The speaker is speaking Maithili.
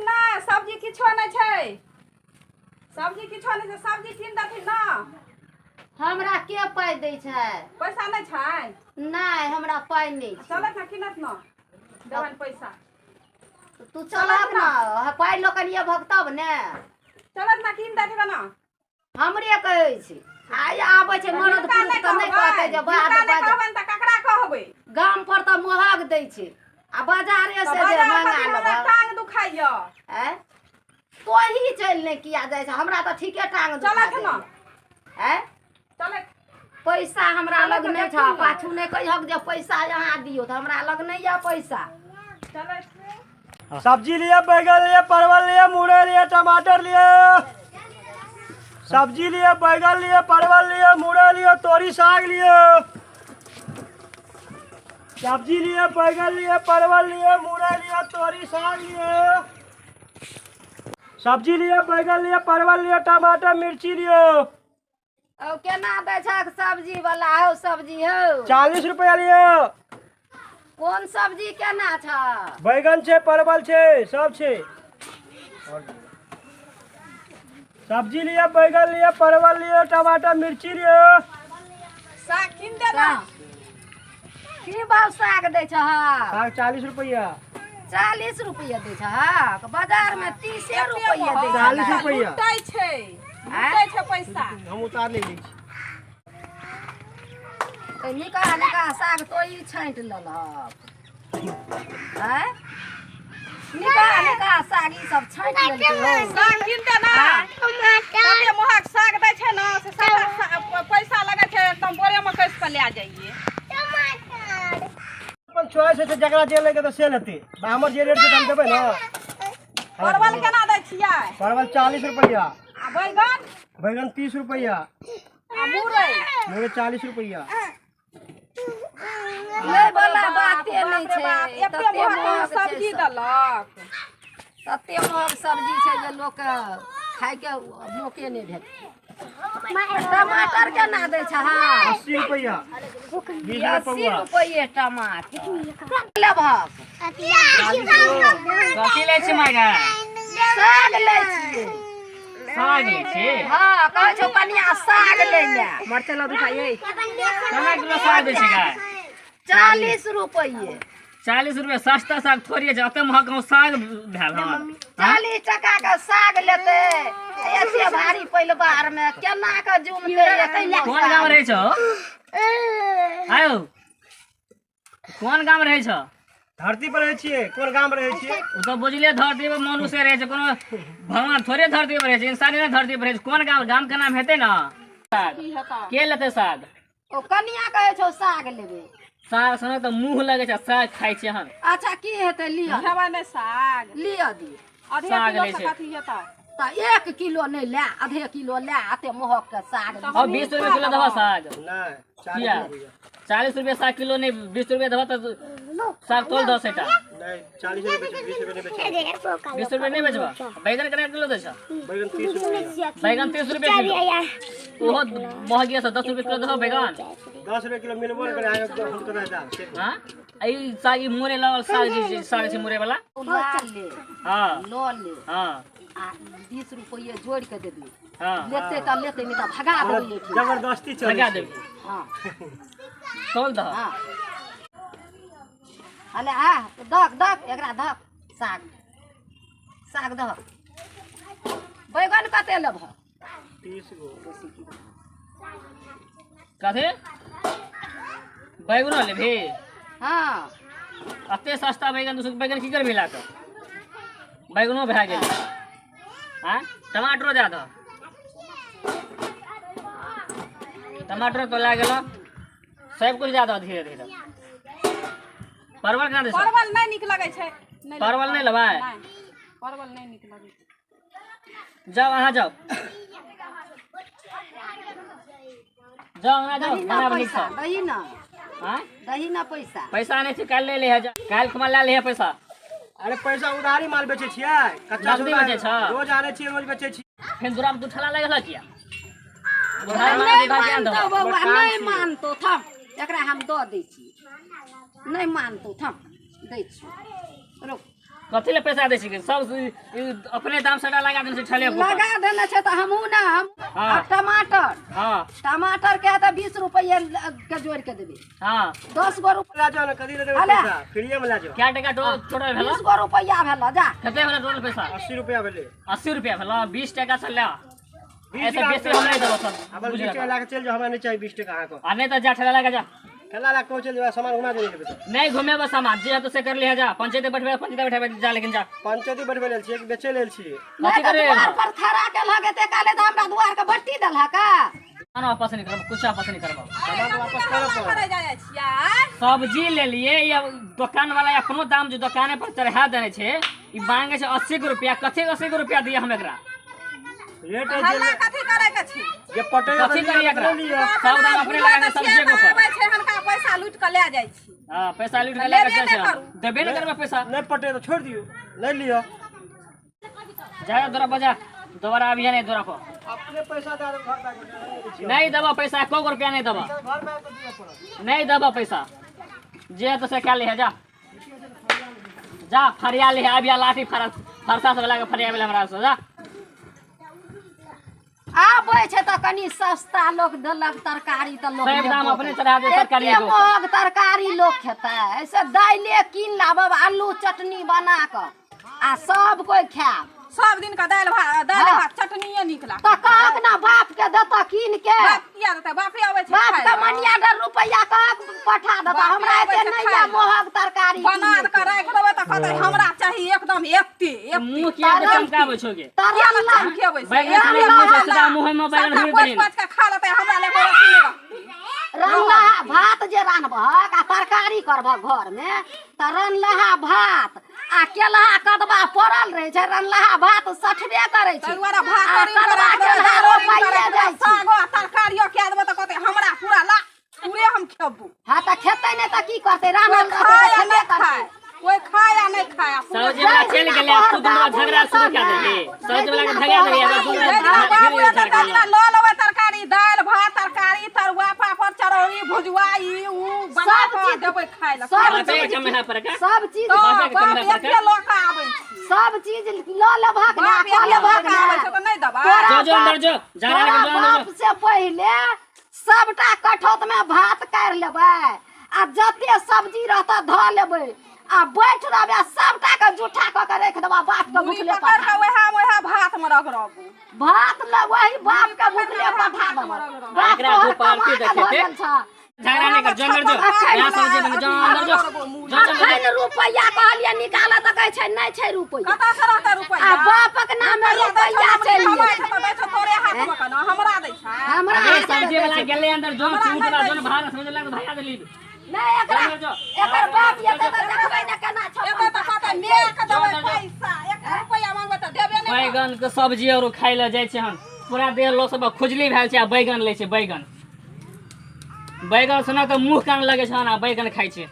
देथिन ना, सब्जी किछो नहि छै, सब्जी किछो नहि छै, सब्जी कीन देथिन ना। हमरा के पाइ दै छै? पैसा नहि छै? नहि, हमरा पाइ नहि छै। चलत ना कीनत ना, देबनि पैसा। तू चलत ना, पाइ लऽ कऽ भगतब ने। चलत ना कीन देथिन ना। हमरे कहै छै, आइ आबै छै मरद पुरुष तऽ नहि कहतै जे बाद कहबनि तऽ ककरा कहबै? गाम पर तऽ महग दै छै आ बाजारे से जे महंगा लेबै। टांग दुखाइया। आँय, तोही चलि नहि किया जाइ छै? हमरा तऽ ठीके टांग चलत ना। आँय, चलत। पैसा हमरा लग नहि छ, पाछू नहि कहियक जे पैसा यहाँ दियौ, तऽ हमरा लग नहि यऽ पैसा। सब्जी लिअ, बैगन लिअ, परवल लिअ, मुरई लिअ, टमाटर लिअ। सब्जी लिअ, बैगन लिअ, परवल लिअ, मुरई लिअ, तोरी साग लिअ। सब्जी लिअ, बैगन लिअ, परवल लिअ, मुरई लिअ, तोरी साग लिअ। सब्जी लिअ, बैगन लिअ, परवल लिअ, टमाटर मिर्ची लिअ। औ केना दै छक सब्जी वाला? हौ सब्जी हौ। 40 रुपया लिअ। कोन सब्जी केना छ? बैगन छै, परवल छै, सब छै। सब्जी लिअ, बैगन लिअ, परवल लिअ, टमाटर मिर्ची लिअ। साग कीन दे ना। की भाव साग दै छह? साग 40 रुपया। 40 रुपया दै छह? बाजार में 30 रुपया दै। 40 रुपया लुटै छै, लुटै छै पैसा। हम उतार ले छी। निका निका साग तो ई छाँटि लेलक। आँय, निका निका साग ई सब छाँटि लेलकै। साग कीन दे ना। कते महग साग दै छै ने, से सबटा पैसा लगै छै, एकदम बोरे में कसि कऽ लए जाइए। अपन चॉइस छै, जकरा जे लैके तऽ से लेतै। हमर जे रेट छै हम देबै ने। परवल केना दै छियै? परवल 40 रुपैआ। आ बैगन? बैगन 30 रुपैआ। आ मुरई? मुरई 40 रुपैआ। लै वाला बाते नहि छै। एते महग सब्जी देलक, तते महग सब्जी छै जे लोक खाइके मौके नहि भेटै। टमाटर केना दै छह? 80 रुपैआ। 80 रुपैए टमाटर लेबहक? कथी लै छी माय? साग लै छियै। साग लै छी? हँ, कहै छौ कनिया साग लै ले। मरचाइ लऽ दुखाइए। केना किलो साग दै छी गाय? 40 रुपैए। 40 रुपए सस्ता साग थोड़े छै, एते महग साग भेल हन। 40 टका के साग लेतै, एते भारी परिवार में केना के जुमतै? कोन गाम रहै छौ? आयो, कोन गाम रहै छौ? धरती पर रहै छियै। कोन गाम रहै छियै? ओ तऽ बुझलियै, धरती पर मनुष्य रहै छै, कोनो भगवान थोड़े धरती पर रहै छै, इंसाने ने धरती पर रहै छै। कोन गाम, गाम के नाम हेतै ने। साग के लेतै साग? ओ कनिया कहै छौ साग लेबै। साग सुनै तऽ मुँह लगै छै, साग खाइ छियै हम। अच्छा, की हेतै? लिअ। खेबै नहि साग? लिअ दी। आधे साग किलो लै से छै। कथी हेतै? तऽ 1 किलो नहि ले, आधे किलो ले, एते महग के साग। और 20 रुपए किलो देबऽ साग? नहि, किया? 40 रुपैआ। 40 रुपए साग किलो नहि, 20 रुपए देबऽ तऽ साग तोल दऽ सेटा। नहि, 40 रुपैआ बेचबै, 20 रुपैआ नहि बेचबै। 20 रुपए नहि बेचबऽ? बैगन केना किलो दै छऽ? बैगन 30 रुपैआ। बैगन 30 रुपए किलो, ओहो महगिया से 10 रुपए किलो देबऽ बैगन? 10 रुपए किलो मिलबो नहि करे, हम कतऽ दाम। हाँ, ई साग, ई मुरे लगल साग जे साग छै मुरे वाला। लऽ ले। हाँ। लऽ ले। हाँ। आ 20 रुपैए जोड़ि के देबी। हाँ। लेतै तऽ लेतै, नहि तऽ भगा देबै। जबरदस्ती चलै भगा छै। देबी। हाँ। तोल दह। हाँ, अले आ दक दक, एकरा दक साग, साग दहक। बैगन कते लेबह? 30 गो। कथी बैगनो लेबही? हाँ। एते सस्ता बैगन, दोसर बैगन की करबही ला कऽ? बैगनो भए गेल। आँय, टमाटरो दए दह। टमाटर तो लए गेलऽ, सब कुछ दए दह धीरे धीरे। परवल केना दै छऽ? परवल नहि नीक लगै छै, नहि। परवल नहि लेबै? नहि, परवल नहि नीक लगै छै। जाउ, अहाँ जाउ, जाउ अहाँ, जाउ। दही ना बनाबऽ नीक पैसा सँ। दही ना। आँय? दही ना पैसा। पैसा नहि छै, काल्हि ले लिहे, काल्हि खुमा लए लिहे पैसा। अरे, पैसा उधारी माल बेचै छियै, कच्चा नगदी सौदा बेचै छऽ? रोज आनै छियै, रोज बेचै छियै। फेर दुरा पर दू ठेला लगल किया? उधारी मांगे नहि उधार किया मानतौ दहऽ? बौआ, नहि मानतौ, थम, एकरा हम दऽ दै छी। नहि मानतौ, थम, दै छी, रुक। कथी ले पैसा दै छिकै? सब अपने दाम सटा लगा देने छै ठेले पर। लगा देने छै तऽ हमहूँ ना हम। हाँ। टमाटर। हाँ। टमाटर के तऽ 20 रुपैया के जोड़ के देबै। हाँ। 10 गो रुपैया ला जाओ ना, कथी ले देबै पैसा? फ्रीए में ला जाओ। क्या टका टोटल भेलो? 20 गो रुपैया भेलो, जा। कते भेलो टोटल पैसा? 80 रुपैया भेलै। 80 रुपैया भेलो, 20 टका से ला। ऐसे बेसी हम नहीं देबो सब। अपन 20 टका लाके चलि जाओ, हमरा नहीं चाही 20 टका अहाँके। आ नहीं तऽ जा ठेला लगा जा। ठेला लगा के चलि जाओ, सामान घुमा देबै तऽ। नहीं घुमेबो सामान, जे हेतौ से कर लिहे जा। पंचायत बैठबे, पंचायत बैठबे जा, लेकिन जा। पंचायत बैठबे लेल छियै कि बेचै लेल छियै? कथी करे? द्वार पर खड़ा के लगे ते काले तऽ हमरा द्वार के बट्टी देलहक। सामान वापस नहीं करबो, कुछ वापस नहीं करबो। सामान वापस करऽ पड़त। करे जाइ छियै? सब्जी लेलिए, या दुकान वाला अपनो दाम जो दुकाने पर चढ़ा देने छै, ई मांगे छै 80 रुपया। कथी 80 रुपया दिए हम एकरा? रेट हल्ला कथी करे के छै? जे पटै कथी करी एकरा? सब दाम अपने लगा के सब्जी के ऊपर। आबै छै हनका पैसा लूट के ले जाइ छी। हां, पैसा लूट के ले जाइ छै। देबे नै करबे पैसा। नै पटै तऽ छोड़ दियौ, नै लिअ। जा तोरा बजा, दोबारा आबिहे नै तोरा पर। अपने पैसा दे देब घर पर। नहीं देबो पैसा, एको रुपया नहीं देबो। घर में आबि कऽ दिअ पड़त। नहीं देबो पैसा, जे तो से कए लिहे जा। जा फरिया लिहे, आबिया लाठी फरसा सब लगा फरिया भेल हमरा से जा। आबै छै तऽ कनि सस्ता लोक देलक तरकारी तऽ लोक सब दाम अपने चढ़ा दे तरकारी एते महग तरकारी लोक खेतै। ऐसे दाइले कीन लाबब, आलू चटनी बना कऽ आ सब कोइ खायब। सब दिन का दालि भात, दालि भात चटनीये नीक लागत। तऽ कहक ना बाप के देतऽ कीन के। बाप किया देतै? बापे अबै छै बाप खाय के लए। मनिया डर रुपैया कहक पठा देतऽ, हमरा बापे एते अबै छै नहि खाय या लए। महग तरकारी बना कीन कऽ के। राखि देबै तऽ कहतै हमरा चाही एकदम एते एते। मुँह किया के चमकाबै छौ गे? किया ने चमकेबै से? बैगन एते मुँह से महग सीधा मुँह में बैगन सबटा घुरि पोछि देही। पोछि कऽ खा लेतै, हमरा लए एको रत्ती नहि रहतै। रनलहा भात जे रान्हबहक आ तरकारी करबहक घरमे तऽ रनलहा भात आ केलहा कदबा पड़ल रहै छै, रनलहा भात सठबे करै छै। ताहि दुआरे भात आ ऋण कदबा करा देबै, केलहा दालि ऋण रोपाइए करा देबै, जाइ छै। सागो आ तरकारियो कए देबै तऽ कहतै हमरा पूरा ला पूरे हम खेबो। हाँ तऽ खेतै नहि तऽ की करतै? कोइ रान्हल रहतै खाय तऽ आ खेबे नहि करतै। खाय, कोइ खाय आ नहि खाय। सब्जी वाला चलि गेलै, आब तू दुनू झगड़ा शुरू कए देलही। सब्जी वाला के भगा देलही, आब दुनू जाहि दिना बाबू एतै ताहि दिना लऽ लेबै तरकारी, दालि भात तरकारी तरुआ पापड़ चरौरी भुजुआ ई उ बना सब कऽ चीज देबै खाय लए। सब बापे के चीज कमेहा पर का? सब चीज तऽ बापे के बाप कमेहा पर एते का? लऽ कऽ आबै छै। सब चीज लऽ लेबहक ना, बाप कऽ एते लऽ लेबहक कऽ आबै ना। छै तऽ नहि देबै? तोरा जो जो अंदर जो, जा तोरा जो अंदर बाप जो। से पहिले सबटा कठौत में भात काटि लेबै आ जते सब्जी रहतऽ धऽ लेबै आ बैठ रहबै आ सबटा के जूठा कऽ के राखि देबै, बाप के मुरी भुखले पकड़ पठा कऽ वएह वएह भात मे रगड़बू। भात ले वही बाप के भुखले पठा देबै। बाप एकरा तोहर दू पार्टी कमा के देखेतै। धऽ गेल छह। झगड़ा नहीं कर, जो अंदर जो। यहाँ सब्जी बने, जो अंदर जो। जो अंदर जो। अखन रुपैया कहलियै निकालऽ तऽ कहै छै नहि छै रुपैया। कतऽ से रहतै रुपैया? आ बापक नामे रुपैया चलि कमाइ गेल। छै तऽ दै छौ तोरे हाथ मे केना, हमरा दै छै? हमरा अरे हाथ मे सब्जी दै वाला छै। गेलै अंदर, जो सूट वाला, जो बाहर सब्जी वाला के भगा देली। नहि एकरा एकर बाप एतै तऽ देखबै ने केना एतऽ छप्पन तऽ कहतै मेघ के देबै पैसा, एक रुपैया मांगबै तऽ देबे नहि करतै। बैगन के सब्जी आरो खाय लए जाइ छै हन, पूरा देह लोक सब खुजली भेल छै आ बैगन लै छै। बैगन बैगन सुना तऽ मुँह कान लगै छै हन आ बैगन खाइ छै।